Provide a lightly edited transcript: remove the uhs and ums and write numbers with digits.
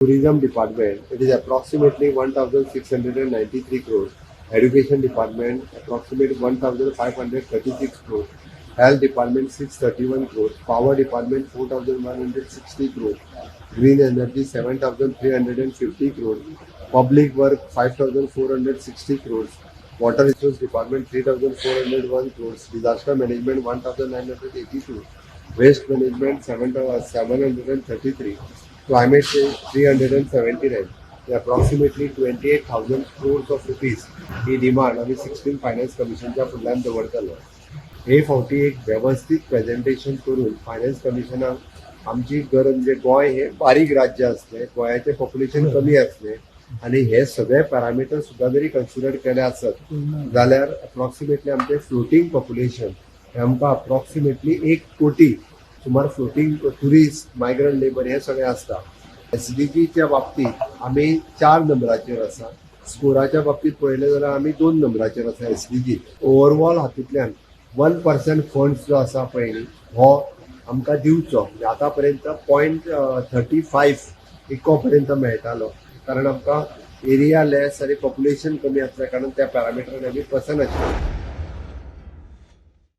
Tourism department, it is approximately 1,693 crores. Education department, approximately 1,536 crores. Health department, 631 crores. Power department, 4,160 crores. Green energy, 7,350 crores. Public work, 5,460 crores. Water resource department, 3,401 crores. Disaster management, 1,982. Waste management, 733. Climate change, 379. Approximately 28,000 crores of rupees he demand आमी 16 finance कमिशनच्या फुडल्यान दवरतलो. हे फावटी एक वेवस्थीत presentation करून finance कमिशनाक आमची गरज, म्हणजे गोंय हे बारीक राज्य आसलें, गोंयाचें पॉप्युलेशन कमी आसलें आनी हे सगळे पॅरामिटर सुद्दां जरी कन्सिडर केले आसत जाल्यार अप्रॉक्सिमेटली आमचें फ्लोटींग पॉप्युलेशन हे आमकां अप्रॉक्सिमेटली 1 कोटी सुमार फ्लोटींग टुरिस्ट, मायग्रंट लेबर हे सगळे आसता. एसडीजीच्या बाबतीत आमी 4 नंबराचेर आसा. स्कोराच्या बाबतीत पळयलें जाल्यार आमी 2 नंबराचेर आसा. एसडीजी ओवरऑल हातूंतल्यान 1% फंड्स जो आसा पळय न्ही, हो आमकां दिवचो. म्हणजे आतां पर्यंत 0.35 इतको पर्यंत मेळटालो, कारण आमकां एरिया लेस आनी पॉप्युलेशन कमी आसल्या कारणान त्या पॅरामिटरान आमी बसनाशिल्ले.